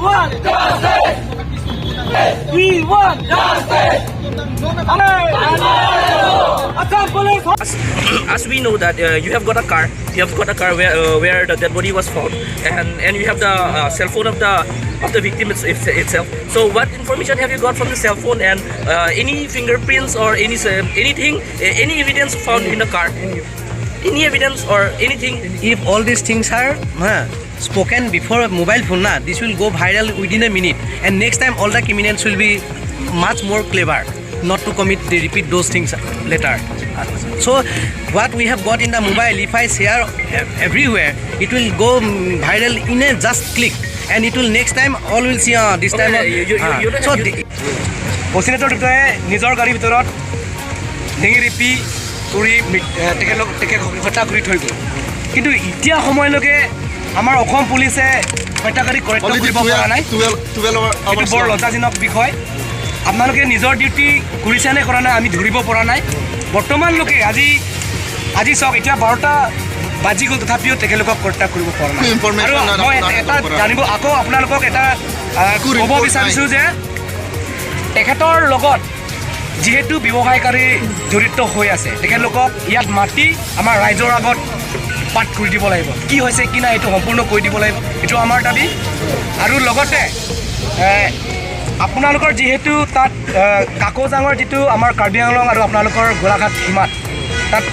want justice. We want justice. Assam Police. As we know that you have got a car, you have got a car where the dead body was found, and you have the cell phone of the victim itself. So what information have you got from the cell phone and any fingerprints or anything, any evidence found in the car, any evidence or anything? If all these things are spoken before mobile phone na, this will go viral within a minute, and next time all the criminals will be much more clever not to commit the repeat those things later. So what we have got in the mobile, if I share everywhere, it will go viral in a just click, and it will next time all will see this time. Okay, you don't so have- অচিনাক্ত দুটাই নিজৰ গাড়ীৰ ভিতৰত ডিঙি ৰেপি কৰি তেখেতলোক তেখেত হত্যা কৰি থৈ গ'ল। কিন্তু এতিয়া সময়লৈকে আমাৰ অসম পুলিচে হত্যাকাৰীক কৰায়ত্ব কৰিব পৰা নাই। এইটো বৰ লজ্জাজনক বিষয়। আপোনালোকে নিজৰ ডিউটি কৰিছে নে কৰা নাই, আমি ধৰিব পৰা নাই বৰ্তমানলৈকে। আজি চাওক, এতিয়া 12টা বাজি গ'ল, তথাপিও তেখেতলোকক হত্যা কৰিব পৰা নাই। আৰু মই এটা জানিব আকৌ আপোনালোকক এটা ক'ব বিচাৰিছোঁ যে তেখেতৰ লগত যিহেতু ব্যৱসায়কাৰী জড়িত হৈ আছে, তেখেতলোকক ইয়াত মাতি আমাৰ ৰাইজৰ আগত পাঠ কৰি দিব লাগিব। কি হৈছে কি নাই, এইটো সম্পূৰ্ণ কৈ দিব লাগিব। এইটো আমাৰ দাবী। আৰু লগতে আপোনালোকৰ যিহেতু তাত কাকজাঙৰ যিটো আমাৰ কাৰ্বি আংলং আৰু আপোনালোকৰ গোলাঘাট সীমাত তাত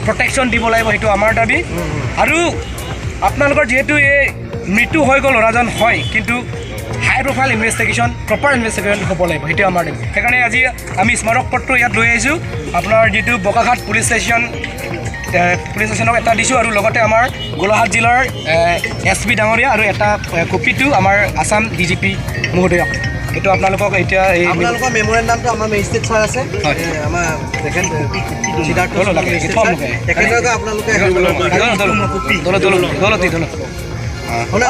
প্ৰটেকশ্যন দিব লাগিব, সেইটো আমাৰ দাবী। আৰু আপোনালোকৰ যিহেতু এই মৃত্যু হৈ গ'ল ল'ৰাজন, হয়, কিন্তু high profile investigation, proper investigation হ'ব লাগিব, সেইটো আমাৰ দাবী। সেইকাৰণে আজি আমি স্মাৰক পত্ৰ ইয়াত লৈ আহিছোঁ। আপোনাৰ যিটো বোকাখাট পুলিচ ষ্টেচনক এটা দিছোঁ আৰু লগতে আমাৰ গোলাঘাট জিলাৰ এছ পি ডাঙৰীয়া আৰু এটা কপিটো আমাৰ আছাম ডি জি পি মহোদয়ক। এইটো আপোনালোকক এতিয়া এই আপোনালোকৰ মেমৰেণ্ডামটো আমাৰ মেজিষ্ট্ৰেট ছাৰ আছে। আমাৰ তেখেত সিদ্ধাৰ্থ দলো লাগে, মেজিষ্ট্ৰেট থম ছাৰ। লাগে। তেখেতক আপোনালোকে দল দল দল দল। শুনা,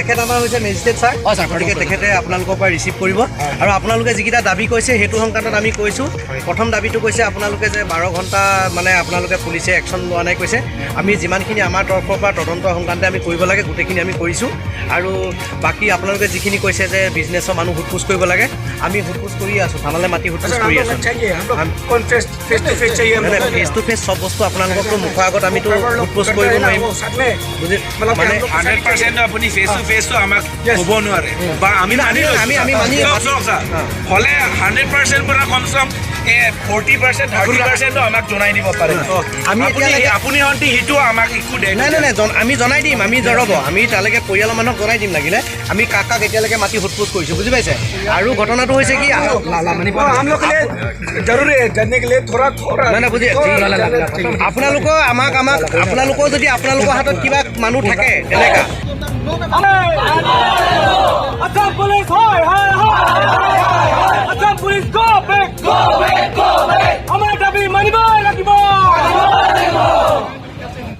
এখেত আমাৰ হৈছে মেজিষ্ট্ৰেট ছাৰ। অঁ, ছাৰ, গতিকে তেখেতে আপোনালোকৰ পৰা ৰিচিভ কৰিব। আৰু আপোনালোকে যিকেইটা দাবী কৈছে, সেইটো সংক্ৰান্তত আমি কৈছোঁ। প্ৰথম দাবীটো কৈছে আপোনালোকে যে 12 ঘণ্টা মানে আপোনালোকে পুলিচে একশ্যন লোৱা নাই কৈছে। আমি যিমানখিনি আমাৰ তৰফৰ পৰা তদন্ত সংক্ৰান্তে আমি কৰিব লাগে, গোটেইখিনি আমি কৰিছোঁ। আৰু বাকী আপোনালোকে যিখিনি কৈছে যে বিজনেছৰ মানুহ সোধ পোছ কৰিব লাগে, আমি সোধ পোছ কৰিয়ে আছোঁ, থানালৈ মাতি সোধ পোছ কৰি আছোঁ। ফেচ টু ফেচ চব বস্তু আপোনালোককতো মুখৰ আগত আমিতো সোধ পোছ কৰিব নোৱাৰিম, বুজি মানে 100% আপুনি ফেচ টু ফেচটো আমাক ক'ব নোৱাৰে বা আমি মানি লৈছোঁ। আমি মানি- চাওক, চাওক, ছাৰ। হ'লে 100% পৰা কমচে কম 40%, 30%টো আমাক জনাই দিব পাৰে। আমি আপুনি এতিয়ালৈকে- আপুনি হন্তি সেইটো আমাক একো দে নাই, আমি জনাই দিম। আমি ৰ'ব, আমি তালৈকে পৰিয়ালৰ মানুহক জনাই দিম লাগিলে, আমি কাক কাক এতিয়ালৈকে মাতি সোধ পোছ কৰিছোঁ, বুজি পাইছে? আৰু ঘটনাটো হৈছে কি हम लोग के लिए जरूरी है जानने के लिए थोड़ा थोड़ा। নাই, বুজি আপোনালোকৰ আমাক আপোনালোকৰ যদি আপোনালোকৰ হাতত কিবা মানুহ থাকে তেনেকা Assam Police, hi, hi, hi!